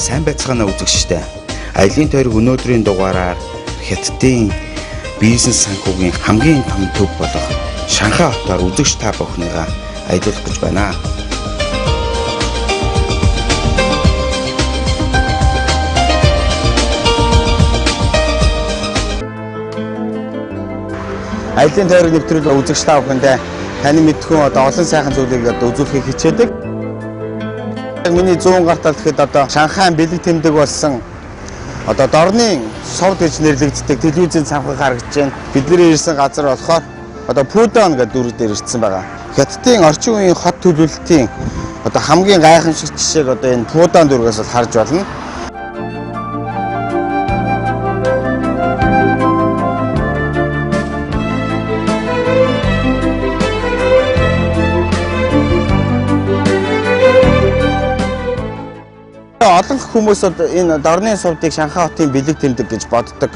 Сайн байцгаана үзэгчдээ. Аялын тойрог өнөөдрийн дугаараар Хятадын бизнес санхүүгийн хамгийн том төв болох Шанхай хотоор үзэгч та бүхнийгээ аялуулах гэж байна. Аялын тойрог нэвтрүүлэг үзэгч та бүхэндээ таны мэдхүүн одоо олон сайхан зүйлийг одоо үзүүлэхийг хичээдэг. Миний зүүн гарт тэгэхэд одоо Шанхайн бэлэг тэмдэг болсон одоо дорны сувд гэж нэрлэгддэг телевизийн цамхаг харагдаж байна. Бидний ирсэн газар болохоор одоо Пудон гэдэг дүүрэг дээр ирсэн байгаа. Хятадын орчин үеийн хот төлөвлөлтийн одоо хамгийн гайхамшиг жишээг одоо энэ Пудон дүүргээс бол харж байна. Олон хүмүүс энэ дорны сувдыг Шанхай хотын бэлэг тэмдэг гэж боддог.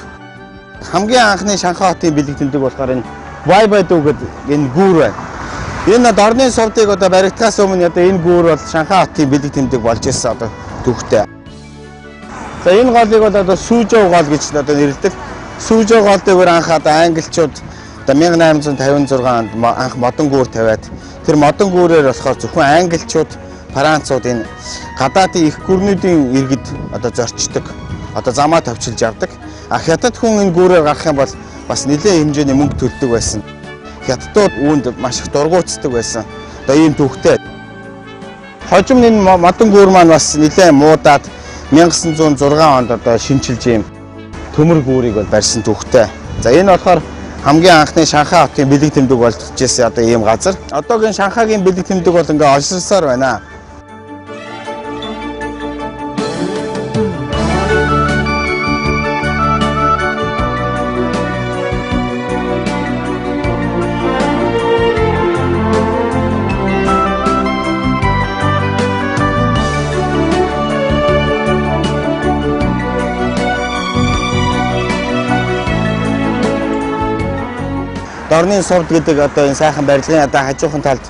Хамгийн анхны Шанхай хотын бэлэг тэмдэг болохоор энэ Вайбайду гэдэг энэ гүүр байна. Энэ дорны сувдыг одоо баригдахаас өмнө одоо энэ гүүр бол Шанхай хотын бэлэг тэмдэг болж ирсэн одоо түүхтэй. За энэ голыг бол одоо Сүүжоу гол гэж одоо нэрлэдэг. Сүүжоу гол дээр анх одоо англичууд одоо 1856 онд анх модон гүүр тавиад тэр модон гүүрээр болохоор зөвхөн англичууд Францууд энэ гадаадын их гүрнүүдийн иргэд одоо зорчдог, одоо замаа товчилж явдаг. А хятад хүн энэ гүүрээр гарах юм бол бас нэлээд хэмжээний мөнгө төлдөг байсан. Хятадууд үүнд маш их дургуутдаг байсан. Одоо ийм түүхтэй. Хожим энэ модон гүүр маань бас нэлээд муудаад 1906 онд одоо шинчилж ийм төмөр гүүрийг бол барьсан түүхтэй. За энэ болохоор хамгийн анхны Шанхай хотын бэлэг тэмдэг болж ирсэн одоо ийм газар. Одоогийн Шанхайгийн бэлэг тэмдэг бол ингээ олширсаар байна. Дорны сувд гэдэг одоо энэ сайхан барилгын одоо хажуухан талд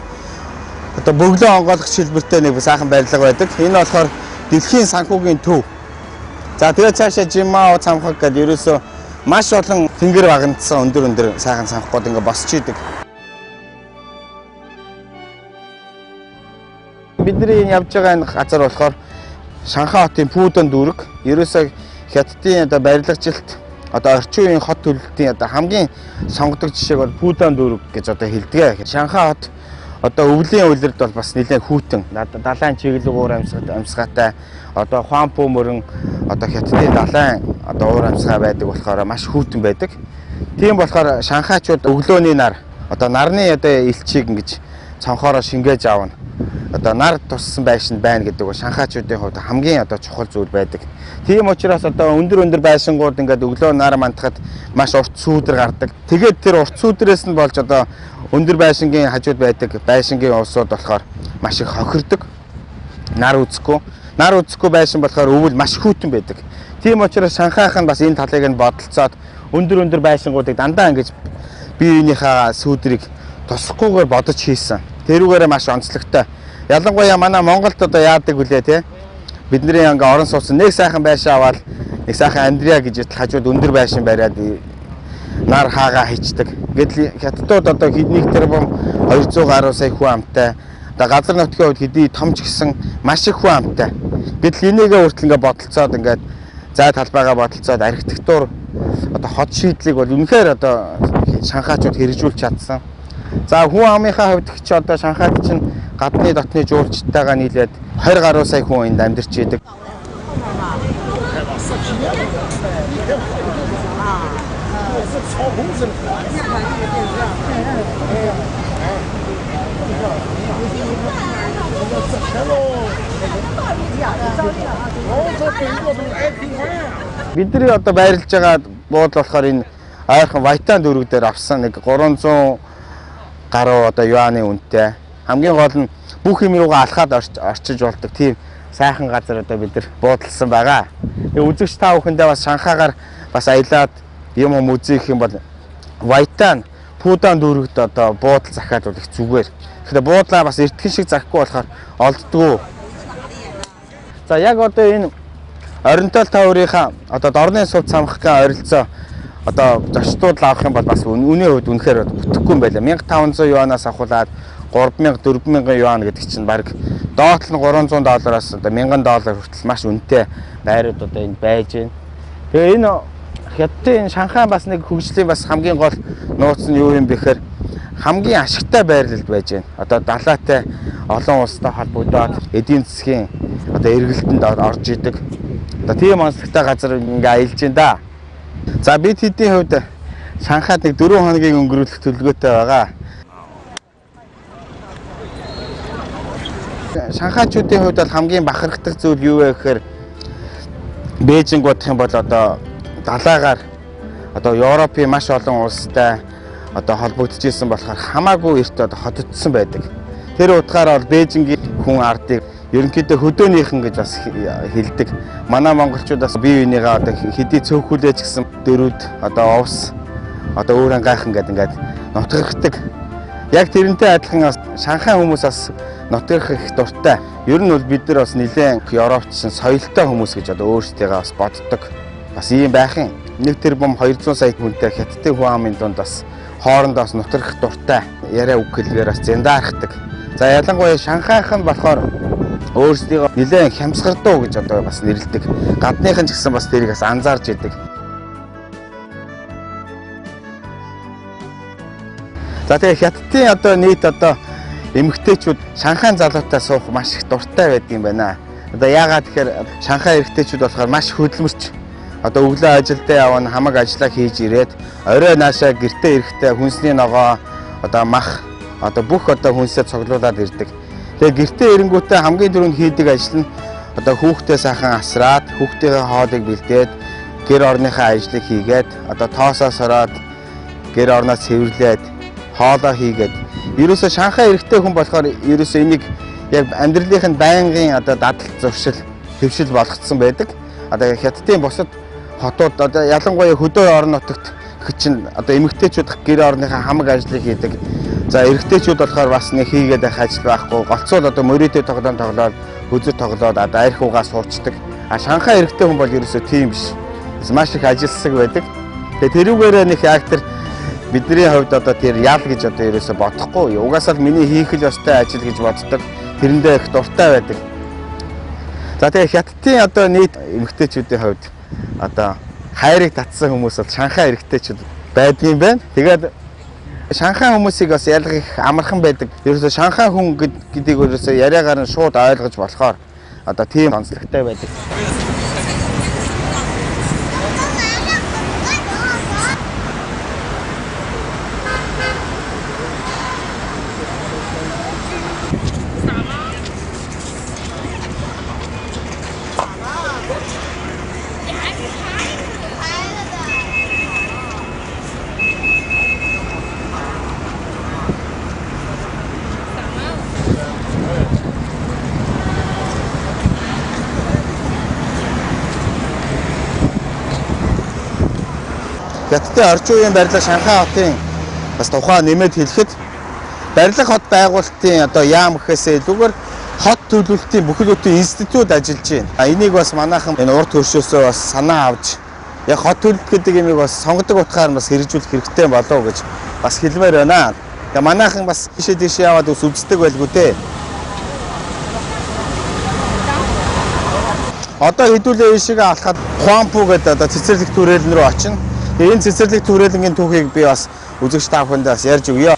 одоо бөглөө онгойлгох шилбэртэй нэг сайхан барилга байдаг. Энэ болохоор дэлхийн санхүүгийн төв. За тэгээд цаашаа Жимао цамхаг гэдэг ерөөсөө маш олон тэнгэр багнадсан өндөр өндөр сайхан цамхгууд ингээ босч идэг. Бидний энэ явж байгаа энэ газар болохоор Шанхай хотын Пудон дүүрэг. Ерөөсөө Хятадын одоо барилгажилт одоо орчин үеийн хот төлөлтийн одоо хамгийн сонгодог жишээг бол Пудон дүүрэг гэж одоо хэлдэг. Шанхай хот одоо өвлийн улирд бол бас нэлээд хүйтэн. Далайн чиглэг уур амьсгаатай одоо Хуанпу мөрөн одоо Хятадын далайн одоо уур амьсгаа байдаг болохоор маш хүйтэн байдаг. Тийм болохоор шанхайчууд өглөөний нар одоо нарны одоо элчийг ингэж цонхоороо шингээж авна. Одоо нар туссан байшин байна гэдэг бол шанхайчуудын хувьд хамгийн одоо чухал зүйл байдаг. Тийм учраас одоо өндөр өндөр байшингууд ингээд өглөө нар мандахад маш урт сүүдэр гардаг. Тэгээд тэр урт сүүдрээс нь болж одоо өндөр байшингийн хажууд байдаг байшингийн улсууд болохоор маш их хохирдог. Нар үзэхгүй. Нар үзэхгүй байшин болохоор өвөл маш хүйтэн байдаг. Тийм учраас Шанхайх нь бас энэ талыг нь бодолцоод өндөр өндөр байшингуудыг дандаа ингэж бие биенийхээ сүүдрийг тусахгүйгээр бодож хийсэн. Тэрүүгээрээ маш онцлогтой. Ялангуяа манай Монголд одоо яадаг вүлээ те? Бидний ингээ орон сууцсан нэг сайхан байшин аваад нэг сайхан Андрия гэж итл хажууд өндөр байшин бариад нар хаагаа хийчдэг. Гэтэл хятадууд одоо хэдний тэрбум 200 гаруй сая хүн амтай. Одоо газар нутгийн хувьд хэдий том ч гэсэн маш их хүн амтай. Гэтэл энийгээ хүртэл ингээ бодолцоод ингээд зай талбайгаа бодолцоод архитектур одоо хот шийдлийг бол үнэхээр одоо шанхайчууд хэрэгжүүлж чадсан. За хүн амынхаа хувьд ч одоо Шанхайд чинь гадны дотны жуулчдтайгаа нийлээд 20 гаруй сая хүн энд амьдарч идэг. Бидний одоо байрлаж байгаа буудал болохоор энэ ойрхон Вайтан дүүрэг дээр авсан нэг 300 гаруй одоо юаны үнэтэй. Хамгийн гол нь бүх юм руугаа алхаад орчиж болдог тийм сайхан газар одоо бид нар буудалсан байгаа. Тэгээ үзэгч та бүхэндээ бас Шанхайгаар бас аялаад юм юм үзэх юм бол Вайтан Пудон дүүрэгт одоо буудал захиад бол их зүгээр. Тэгэхээр буудлаа бас эртхэн шиг захихгүй болохоор олддгоо. За яг одоо энэ Оринтол таврынхаа одоо дорны сувд самхгийн оролцоо одоо зочдууд авах юм бол бас үнийн хувьд үнэхээр бүтэхгүй юм байлаа. 1500 юанаас авахулаад 3000 4000 юан гэдэг чинь баг доод нь 300 доллароос одоо 1000 доллар хүртэл маш үнэтэй байрууд одоо энд байж байна. Тэгээ энэ Хятадын Шанхай бас нэг хөгжлийн бас хамгийн гол нууц нь юу юм бэ гэхээр хамгийн ашигтай байрлалд байж байна. Одоо далайтай олон улстай холбогдоод эдийн засгийн одоо эргэлтэнд орж идэг. Одоо тийм онцлогтой газар ингээ аялж байна да. За бид хэдийн хувьд Шанхайд нэг 4 хоногийг өнгөрүүлэх төлөвлөгөөтэй байгаа. Шанхайчуудын хувьд бол хамгийн бахархдаг зүйл юу вэ гэхээр Бээжинг бодох юм бол одоо далайгаар одоо Европын маш олон улстай одоо холбогдож исэн болохоор хамаагүй эрт одоо хотодсон байдаг. Тэр утгаараа бол Бээжингийн хүн ардыг ерөнхийдөө хөдөөнийхэн гэж бас хэлдэг. Манай монголчууд бас бие биенийгээ одоо хэдий цөөхүүлээч гэсэн дөрүүд одоо овс одоо өөрөн гайхан гэдэг ингээд нутгархдаг. Яг тэрнтэй адилхан бас Шанхай хүмүүс бас нутгарах их дуртай. Ер нь бол бид нар бас нэлээд Европчсан соёлтой хүмүүс гэж одоо өөрсдийгөө бас боддог. Бас ийм байх юм. 1 тэрбум 200 сая хүнтэй Хятадын хүн амын дунд бас хоорондоо бас нутгарах дуртай. Яриа үг хэлгээр бас зэндархдаг. За ялангуяа Шанхайхан болохоор өөрсдийгөө нэлээд хямсгардуу гэж одоо бас нэрлэдэг. Гадныхан ч гэсэн бас тэрийг бас анзаарч идэг. За тэгээ Хятадын одоо нийт одоо эмэгтэйчүүд Шанхайн залуутай суух маш их дуртай байдаг юм байна. Одоо яагаад тэгэхээр Шанхай эрэгтэйчүүд болохоор маш хөдөлмөрч одоо өглөө ажилдаа явна, хамаг ажиллаа хийж ирээд орой наашаа гэртээ ирэхдээ хүнсний ногоо одоо мах одоо бүх одоо хүнсээ цуглуулад ирдэг. Тэгээ гэртээ ирэнгүүтээ хамгийн түрүүнд хийдэг ажил нь одоо хүүхдээ сайхан асраад, хүүхдийнхээ хоолыг бэлдээд, гэр орныхаа ажлыг хийгээд, одоо тоосоо сороод, гэр орноо цэвэрлээд, хоолоо хийгээд. Ерөөсөө Шанхай эрэгтэй хүн болохоор ерөөсөө энийг яг амьдралынх нь байнгын одоо дадал зуршил, хэвшил болгоцсон байдаг. Одоо Хятадын бусад хотууд одоо ялангуяа хөдөө орон нутагт чинь одоо эмэгтэйчүүд гэр орныхаа хамаг ажлыг хийдэг. За эрэгтэйчүүд болохоор бас нэг хийгээд байх ажил байхгүй. Голцоол одоо мөрийтэй тоглоом тоглоод, хөзөр тоглоод одоо арх угаа суучдаг. А Шанхай эрэгтэй хүн бол ерөөсөө тийм биш. Маш их ажилсаг байдаг. Тэгээ тэрүүгээрээ нэг яг тэр бидний хувьд одоо тэр ял гэж одоо ерөөсөө бодохгүй. Угаасаа л миний хийх л ёстой ажил гэж боддог. Тэрэндээ их дуртай байдаг. За тэгээ Хятадын одоо нийт эмэгтэйчүүдийн хувьд одоо хайрыг татсан хүмүүс бол Шанхай эрэгтэйчүүд байдгийн байна. Тэгээд Шанхай хүмүүсийг бас ялгах их амархан байдаг. Ерөөсөө Шанхай хүн гэдгийг ерөөсөө яриагаар нь шууд ойлгож болохоор одоо тийм онцлогтой байдаг. Хятадын орчин үеийн барилга Шанхай хотын бас тухай нэмээд хэлэхэд барилга хот байгуулалтын одоо яам гэхээсээ илүүгээр хот төлөвлөлтийн бүхэл бүтэн институт ажиллаж байна. Энийг бас манайхан энэ урд хөршөөсөө бас санаа авч яг хот төлөвлөлт гэдэг юмыг бас сонгодог утгаар бас хэрэгжүүлэх хэрэгтэй болов гэж бас хэлмээр байна. Тэгээ манайхан бас тийшээ тийшээ яваад ус үздэг байлгүй дээ. Одоо хэдүүлээ ийшээгээ алхаад Хуанпу гэдэг одоо цэцэрлэг түрээлэн рүү очино. Энэ цэцэрлэг түрээлэнгийн түүхийг би бас үзэгч та бүхэндээ бас ярьж өгье.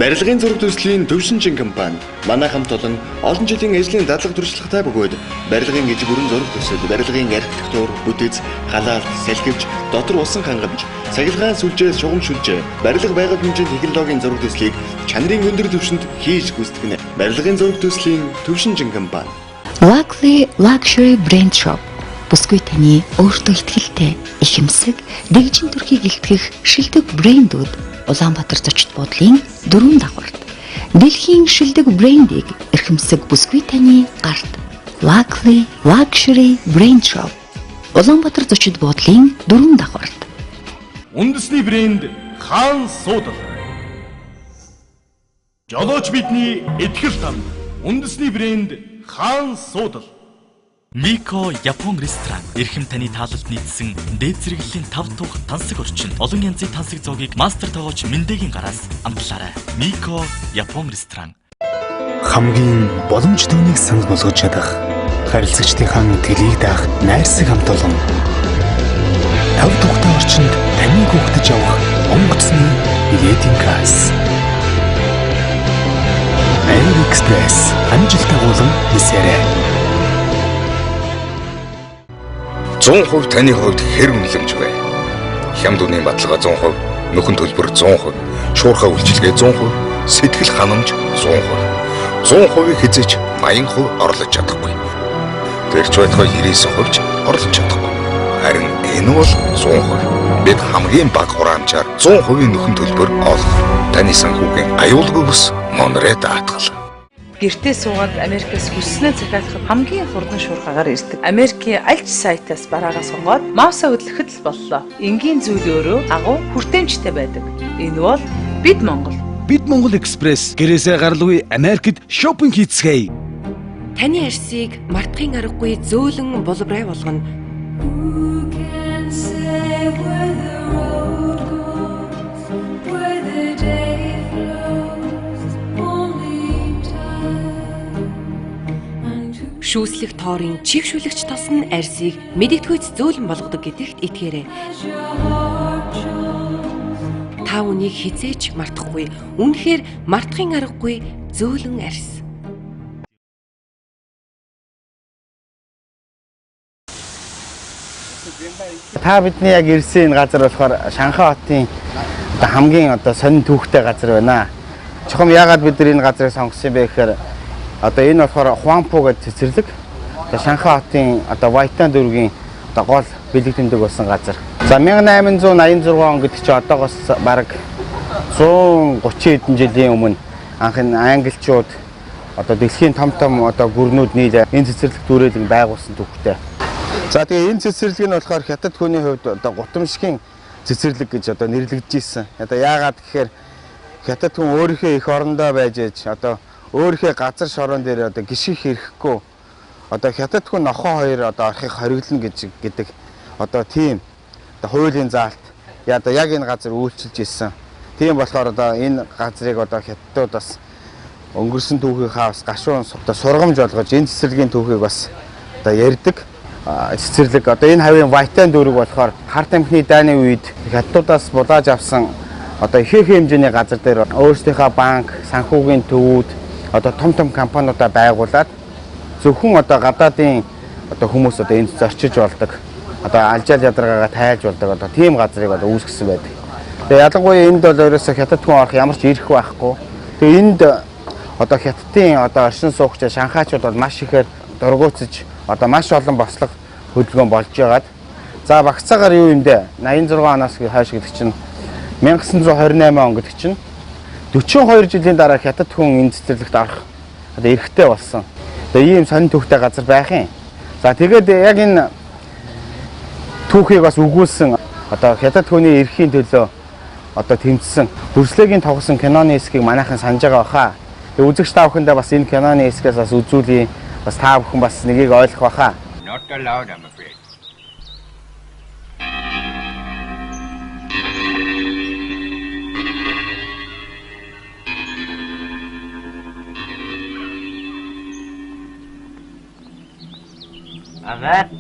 Барилгын зураг төслийн төвшинчин компани манай хамт олон олон жилийн ажлын дадлага туршлагатай бөгөөд барилгын ижил бүрэн зураг төсөл, барилгын архитектур, бүтэц, халаалт, салхивч, дотор усан хангамж, цахилгаан сүлжээ, шугам сүлжээ, барилга байгаль хэмжээнд технологийн зураг төслийг чанарын өндөр түвшинд хийж гүйцэтгэнэ. Барилгын зураг төслийн төвшинчин компани. Luckily Luxury Brand Shop. Бүсгүй таны өөртөө ихтгэлтэй, ихэмсэг, дэгжин төрхийг илтгэх шилдэг брэндүүд Улаанбаатар зочид буудлын 4 давхарт. Дэлхийн шилдэг брендийг эрхэмсэг бүсгүй таны гарт. Luckily Luxury Brand Shop. Улаанбаатар зочид буудлын 4 давхарт. Үндэсний брэнд Хаан Суудал. Жолооч бидний итгэл танд. Үндэсний брэнд Хаан Суудал. Мико Япон ресторан эрхэм таны таалалд нийцсэн дээд зэрэглэлийн 5 тух тансаг орчин олон янзын тансаг зоогийг мастер тоогооч Мэндээгийн гараас амтлаарай. Мико Япон ресторан. Хамгийн боломж түүнийг санал болгож чадах харилцагчдынхаа итгэлийг даах найрсаг хамт олон. 5 тухтай орчинд таныг угтаж авах онгоцны билетийн касс. Air Express амжилт агуулan нисээрэй. 100% таны хувьд хэр үнэлэмж вэ? Хямд үнийн баталгаа 100%, нөхөн төлбөр 100%, шуурхай үйлчилгээ 100%, сэтгэл ханамж 100%. 100%-ийг хэзээ ч 80% орлож чадахгүй. Тэр ч байтугай 99% ч орлож чадахгүй. Харин энэ бол 100%. Бид хамгийн бага хураамжаар 100% нөхөн төлбөр олгох. Таны санхүүгийн аюулгүй бүс Монре даатгал. Гэртээ суугаад Америкаас хүсснээ захиалахад хамгийн хурдан шуурхаагаар ирдэг. Америкийн аль ч сайтаас бараагаа сонгоод маусаа хөдлөхөд л боллоо. Энгийн зүйл өөрөө агуу хүртээмжтэй байдаг. Энэ бол Бид Монгол. Бид Монгол Экспресс гэрээсээ гаралгүй Америкт шопинг хийцгээе. Таны арсыг мартахын аргагүй зөөлөн булбрай болгоно. Шүүслэх тоорын чигшүүлэгч тос нь арсыг мэдэгдэхүйц зөөлөн болгодог гэдэгт итгээрэй. Та үнийг хэзээ ч мартахгүй. Үнэхээр мартахын аргагүй зөөлөн арс. Та бидний яг ирсэн энэ газар болохоор Шанхай хотын одоо хамгийн одоо сонин түүхтэй газар байна. Чухам яагаад бид нар энэ газрыг сонгосон бэ гэхээр одоо энэ болохоор Хуанпу гэдэг цэцэрлэг. Одоо Шанхай хотын одоо Вайтан дүүргийн одоо гол бэлэг тэмдэг болсон газар. За 1886 он гэдэг чинь одоогоос бараг 130 хэдэн жилийн өмнө анх энэ англичууд одоо дэлхийн том том одоо гүрнүүд нийлээ энэ цэцэрлэг дүүрэлэн байгуулсан түүхтэй. За тэгээ энэ цэцэрлэг нь болохоор хятад хүний хувьд одоо гутамшигын цэцэрлэг гэж одоо нэрлэгдэж ирсэн. Одоо яагаад гэхээр хятад хүн өөрийнхөө эх орондоо байж ээж одоо өөрийнхөө газар шорон дээр одоо гიშих хэрэггүй одоо хятад хүн нохоо хоёр одоо орохыг хориглоно гэж гэдэг одоо тийм одоо хуулийн заалт одоо яг энэ газар үйлчилж ирсэн. Тийм болохоор одоо энэ газрыг одоо хятадууд бас өнгөрсөн түүхийнхаа бас гашуун одоо сургамж болгож энэ цэцэрлэгийн түүхийг бас одоо ярьдаг. Цэцэрлэг одоо энэ хавийн Вайтан дүүрэг болохоор хар тамхины дайны үед хятадуудаас булааж авсан одоо ихэнх хэмжээний газар дээр өөрсдийнхөө банк, санхүүгийн төвүүд одоо том том компаниудаа байгуулад зөвхөн одоо гадаадын одоо хүмүүс одоо энд зорчиж болдог. Одоо алжаал ядаргаагаа тайлж болдог одоо тийм газрыг одоо үүсгэсэн байдаг. Тэгээ ялангуяа энд бол ерөөсөө хятад хүн орох ямар ч эрх байхгүй. Тэгээ энд одоо хятадын одоо оршин суугч шанхайчууд бол маш ихээр дургуутсаж одоо маш олон бослого хөдөлгөөн болж байгаад за багцаагаар юу юм бэ? 86 оноос хойш гэдэг чинь 1928 он гэдэг чинь 42 жилийн дараа хятад хүн энэ цэцэрлэгт орох одоо эрхтэй болсон. Одоо ийм сонин түүхтэй газар байх юм. За тэгээд яг энэ түүхийг бас өгүүлсэн одоо хятад хүний эрхийн төлөө одоо тэмцсэн Брюслегийн тоглосон киноны хэсгийг манайхан санаж байгаа баха. Тэгээд үзэгч та бүхэндээ бас энэ киноны хэсгээс бас үзүүлье. Бас та бүхэн бас нэгийг ойлгох баха. Not allowed, I'm afraid. And that?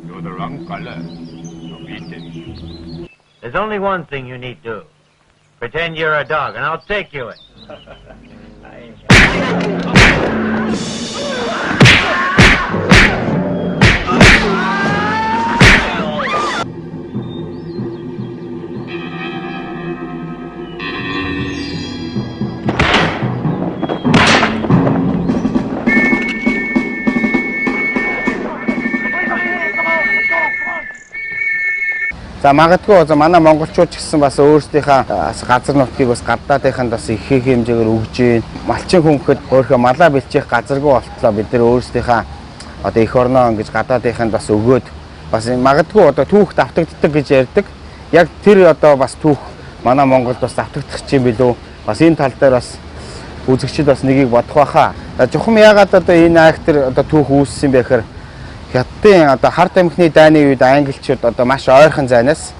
You're the wrong color. You're beaten. There's only one thing you need do. Pretend you're a dog, and I'll take you it. За магадгүй одоо манай монголчууд ч гэсэн бас өөрсдийнхээ газар нутгийг бас гадаадынханд бас их их хэмжээгээр өгж гин. Малчин хүн гэхэд өөрийнхөө малаа бэлчээх газаргүй болтлоо бид нар өөрсдийнхээ одоо эх орноо ингэж гадаадынханд бас өгөөд бас магадгүй одоо түүх давтагддаг гэж ярьдаг. Яг тэр одоо бас түүх манай Монголд бас давтагдах чинь билүү. Бас энэ тал дээр бас үзэгчид бас нэгийг бодох байхаа. Жухам яагаад одоо энэ айхтар одоо түүх үүссэн бэ гэхээр Хятадын одоо хар тамхины дайны үед англичууд одоо маш ойрхон зайнаас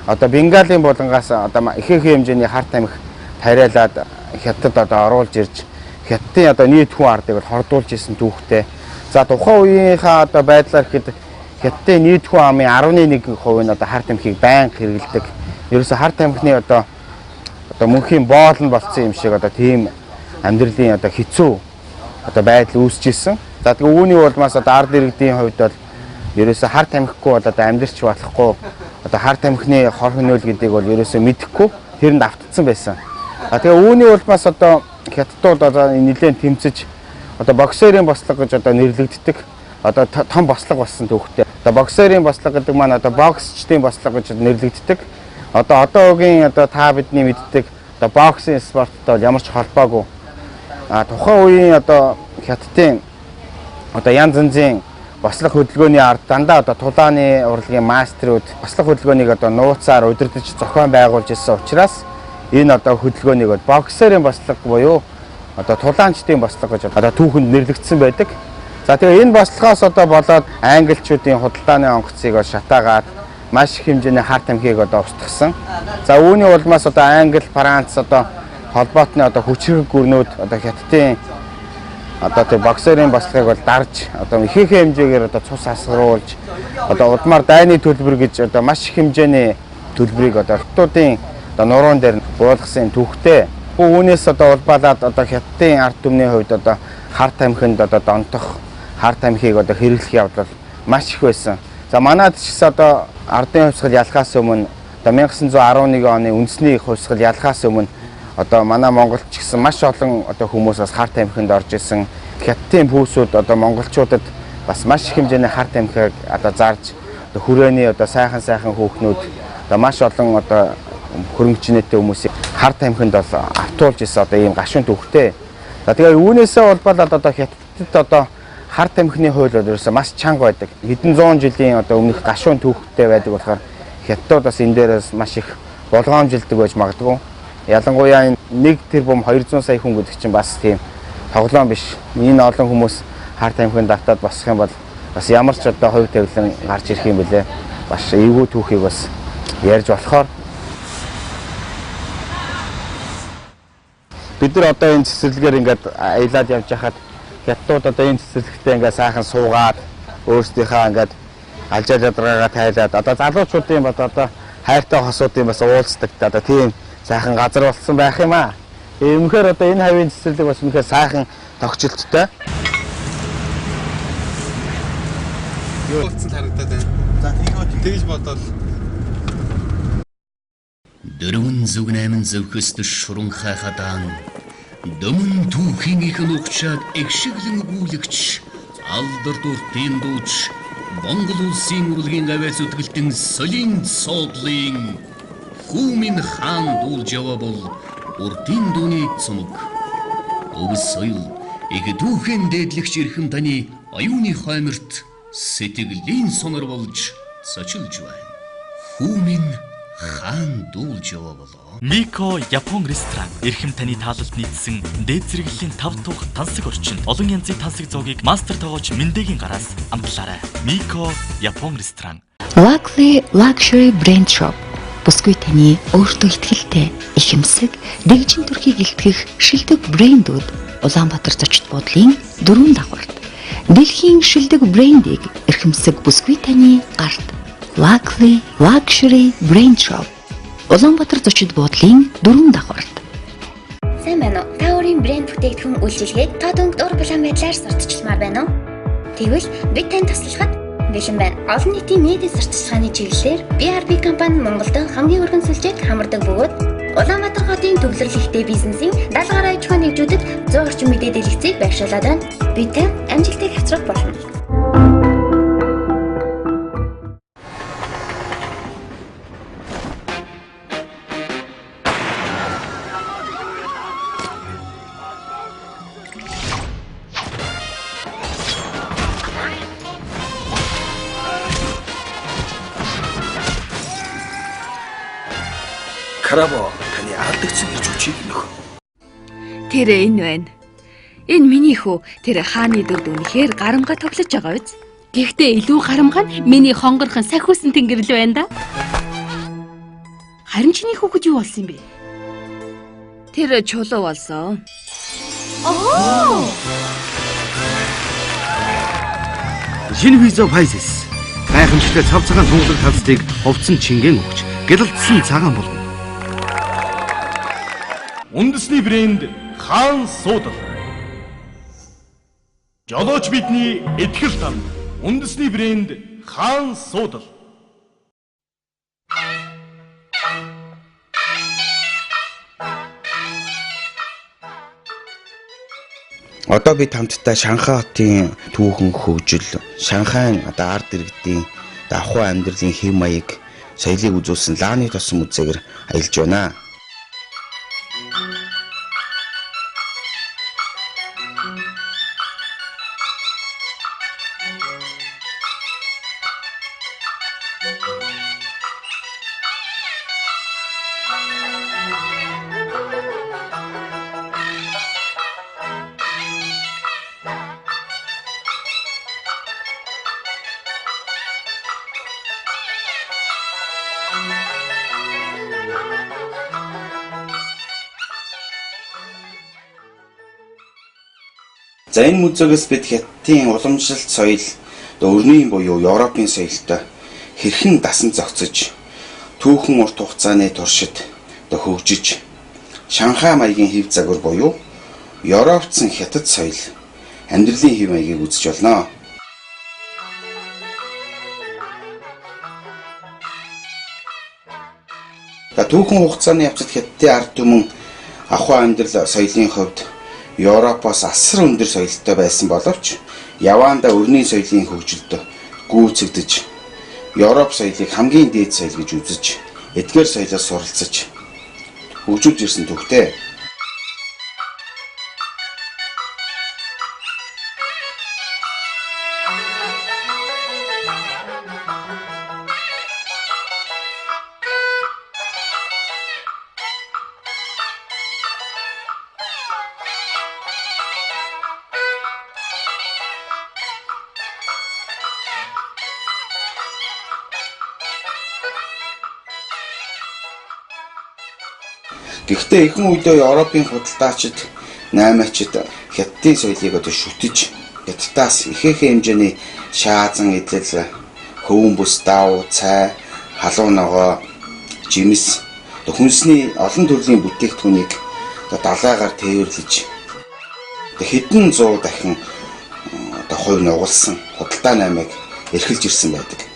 одоо Бенгалийн булангаас одоо ихэнх хэмжээний хар тамхи тариалаад Хятад одоо оруулж ирж Хятадын одоо нийт хүн ардыг бол хордуулж исэн түүхтэй. За тухайн үеийнхаа одоо байдлаар гэхэд Хятадын нийт хүн амын 11% нь одоо хар тамхиг байнга хэрэглэдэг. Ерөөсө хар тамхины одоо мөнхийн боол нь болцсон юм шиг одоо тийм амьдралын одоо хэцүү одоо байдал үүсэж исэн. За тэгээ үүний улмаас одоо ард иргэдийн хувьд бол ерөөсө хар тамхигүй бол одоо амьдрч болохгүй одоо хар тамхины хор хөнөөл гэдгийг бол ерөөсө мэдэхгүй тэрэнд автцсан байсан. А тэгээ үүний улмаас одоо хятадууд одоо нэлээд тэмцэж одоо боксерын бослого гэж одоо нэрлэгддэг одоо том бослого болсон түүхтэй. Одоо боксерын бослого гэдэг маань одоо боксчдын бослого гэж нэрлэгддэг. Одоо одоогийн одоо та бидний мэддэг одоо боксын спорттой бол ямар ч холбоогүй. А тухайн үеийн одоо хятадын одоо янз янзын бослого хөдөлгөөний ард дандаа одоо тулааны урлагийн мастерууд бослого хөдөлгөөнийг одоо нууцаар удирдах зохион байгуулж ирсэн учраас энэ одоо хөдөлгөөнийг боксерын бослого буюу одоо тулаанчдын бослого гэж одоо түүхэнд нэрлэгдсэн байдаг. За тэгээ энэ бослогоос одоо болоод англичуудын худалдааны онгоцыг шатаагаад маш их хэмжээний хар тамхиг одоо устгасан. За үүний улмаас одоо Англи, Франц одоо холбоотны одоо хүчрэг гүрнүүд одоо хятадын одоо тэг боксерын бослогыг бол дарж одоо ихэнх хэмжээгээр одоо цус асгаруулж одоо удмаар дайны төлбөр гэж одоо маш их хэмжээний төлбөрийг одоо хятадын одоо нуруун дээр буулгасан түүхтэй. Үүнээс одоо улбалаад одоо хятадын ард түмний хувьд одоо хар тамхинд одоо донтох, хар тамхиг одоо хэрэглэх явдал маш их байсан. За манайд ч гэсэн одоо ардын хувьсгал ялахаас өмнө одоо 1911 оны үндэсний хувьсгал ялахаас өмнө одоо манай Монголд ч гэсэн маш олон одоо хүмүүс бас хар тамхинд орж исэн. Хятадын пүүсүүд одоо монголчуудад бас маш их хэмжээний хар тамхиг одоо зарж одоо хүрээний одоо сайхан сайхан хүүхнүүд одоо маш олон одоо хөрөнгөчнөтэй хүмүүсийг хар тамхинд бол автуулж исэн одоо ийм гашуун түүхтэй. За тэгээ үүнээсээ улбалаад одоо хятадд одоо хар тамхины хууль бол ерөөсөө маш чанга байдаг. Хэдэн зуун жилийн одоо өмнөх гашуун түүхтэй байдаг болохоор хятадууд бас энэ дээрээс маш их болгоомжилдог байж магадгүй. Ялангуяа энэ 1 тэрбум 200 сая хүн гэдэг чинь бас тийм тоглоом биш. Энэ олон хүмүүс хар тамхинд автаад босох юм бол бас ямар ч одоо хувь тавилан гарч ирэх юм бэлээ. Бас эвгүй түүхийг бас ярьж болохоор бид нар одоо энэ цэцэрлэгээр ингээд аялаад явж хахад хятадууд одоо энэ цэцэрлэгтээ ингээд сайхан суугаад өөрсдийнхээ ингээд алжаа жадаргаагаа тайлаад одоо залуучуудын бас одоо хайртай хосуудын бас уулздаг одоо тийм сайхан газар болсон байх юм аа. Үнэхээр одоо энэ хавийн цэцэрлэг бас үнэхээр сайхан тогтчлттой. Юу болсон харагдаад байна. За тэгж бодвол Дөрвөн зүг найман зөвхөст шуран хайхадаан дөмөн түүхийн их нухчаад эгшиглэн өгүүлэгч алдар дуртын дууч Монгол улсын урлагийн гавьяа зүтгэлтэн солийн соодлын Хүмин хаан дуулж яваа бол урдын дууны цомог. Өвс соёл их түүхэн дээдлэгч эрхэм таны оюуны хойморт сэтгэлийн сонор болж цочилж байна. Хүмин хаан дуулж яваа болоо. Мико Япон ресторан эрхэм таны таалалд нийцсэн дээд зэрэглэлийн тав тух тансаг орчинд олон янзын тансаг зоогийг мастер тоогооч Миндэгийн гараас амтлаарай. Мико Япон ресторан. Luckily Luxury Brand Shop бүсгүй таны өөртөө ихтгэлтэй ихэмсэг дэгжин төрхийг илтгэх шилдэг брэндүүд Улаанбаатар зочид буудлын дөрвөн давхарт. Дэлхийн шилдэг брендийг эрхэмсэг бүсгүй таны гарт. Luckily Luxury Brand Shop Улаанбаатар зочид буудлын дөрвөн давхарт. Сайн байна уу? Та өөрийн брэнд бүтээгдэхүүн үйлчилгээг тод өнгөт ур булан байдлаар сурталчилмаар байна уу? Тэгвэл бид танд туслахад бэлэн байна. Олон нийтийн медиа сурталчилгааны чиглэлээр BRB компани Монголд хамгийн өргөн сүлжээд хамардаг бөгөөд Улаанбаатар хотын төвлөрөл ихтэй бизнесийн 70 гаруй аж ахуйн нэгжүүдэд 100 орчим мэдээ дэлгэцийг байршуулад байна. Бид танд амжилтыг авчрах болно. Карабо таны алдагдсан эрч хүчийг нөх. Тэр энэ байна. Энэ миний хүү. Тэр хааны дүрд үнэхээр гарамга тоглож байгаа биз? Гэхдээ илүү гарамга нь миний хонгорхон сахиусан тэнгэрэл байна да. Харин чиний хүүхэд юу болсон юм бэ? Тэр чулуу болсон. Оо! Шинэ Visa Pisces гайхамшигтай цав цагаан тунгалаг талцдыг хувцсан чингэн өгч гялалдсан цагаан болгоно. Үндэсний брэнд Хаан Суудал. Жолооч бидний итгэл танд. Үндэсний брэнд Хаан Суудал. Одоо бид хамтдаа Шанхай хотын түүхэн хөгжил, Шанхайн одоо ард иргэдийн ахуй амьдралын хэв маяг, соёлыг үзүүлсэн Лааны тосон музейгээр аялж байна. За энэ музейгээс бид Хятадын уламжлалт соёл, өрнийн буюу Европын соёлтой хэрхэн дасан зохицож, түүхэн урт хугацааны туршид хөгжиж, Шанхай маягийн хэв загвар буюу Европцсон Хятад соёл, амьдралын хэв маягийг үзэж болно. Түүхэн хугацааны явцад Хятадын ард түмэн ахуй амьдрал соёлын хувьд Европоос асар өндөр соёлтой байсан боловч яваандаа өрний соёлын хөгжилд гүйцэгдэж Европ соёлыг хамгийн дээд соёл гэж үзэж эдгээр соёлоос суралцаж хөгжүүлж ирсэн түүхтэй. Гэхдээ ихэнх үедээ Европын худалдаачид, наймаачид Хятадын соёлыг одоо шүтэж, Хятадаас ихээхэн хэмжээний шаазан эдлэл, хөвөн бүс, даав, цай, халуун ногоо, жимс, хүнсний олон төрлийн бүтээгдэхүүнийг далайгаар тээвэрлэж хэдэн зуун дахин одоо хувь нугалсан худалдаа наймыг эрхэлж ирсэн байдаг.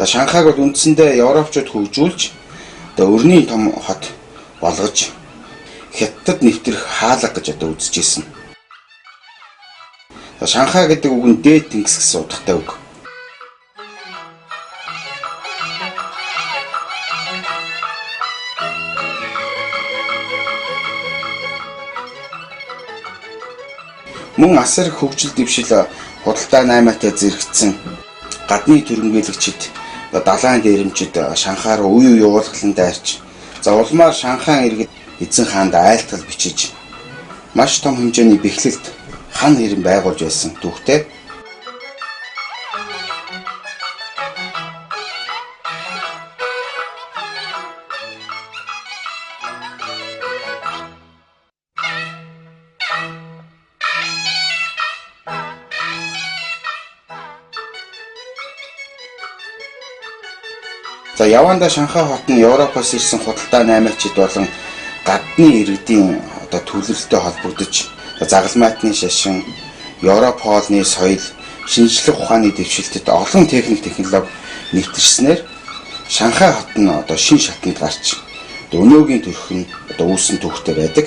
Шанхайг бол үндсэндээ европчууд хөгжүүлж одоо өрний том хот болгож Хятадд нэвтрэх хаалга гэж одоо үзэж ирсэн. Шанхай гэдэг үг нь дээд тэнгис гэсэн утгатай үг. Мөн асар хөгжил дэвшил худалдаа наймаатай зэрэгцсэн гадны төрөнгөлөгчид далайн дээрэмчид Шанхай руу үе үе уулгалан дайрч за улмаар Шанхай иргэд эзэн хаанд айлтгал бичиж маш том хэмжээний бэхлэлт хан хэрэн байгуулж байсан түүхтэй. За явандаа Шанхай хот нь Европоос ирсэн худалдаа наймаачид болон гадны иргэдийн одоо төлөрөлтөй холбогдож загалмайтны шашин, Европ хоолны соёл, шинжлэх ухааны дэвшилтэд олон техник технологи нэвтэрснээр Шанхай хот нь одоо шин шатанд гарч өнөөгийн төрх нь одоо үүссэн түүхтэй байдаг.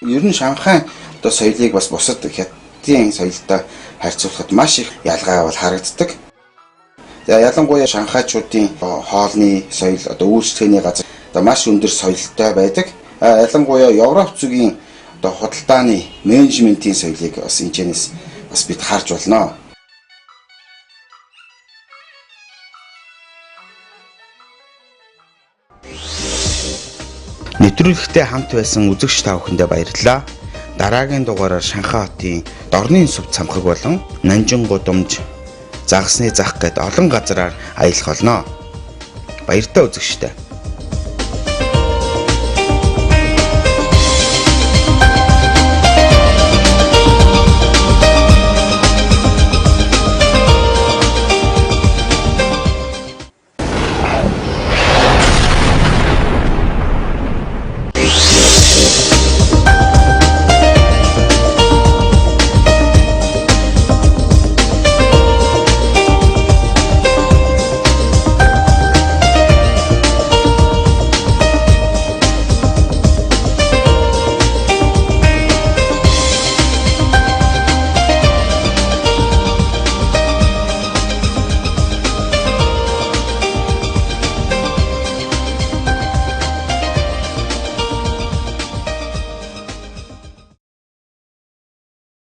Ер нь Шанхай одоо соёлыг бас бусад Хятадын соёлтой харьцуулахад маш их ялгаа бол харагддаг. За ялангуяа шанхайчуудын хоолны соёл одоо үйлчлэгээний газар одоо маш өндөр соёлтой байдаг. Ялангуяа Европ зүгийн одоо худалдааны менежментийн соёлыг бас энэчнээс бас бид харж болно. Нэвтрүүлэгтээ хамт байсан үзэгч та бүхэндээ баярлалаа. Дараагийн дугаараар Шанхай хотын дорны сүв цамхаг болон Нанжин гудамж, загасны зах гээд олон газраар аялах болно. Баяртай үзэгчтэй.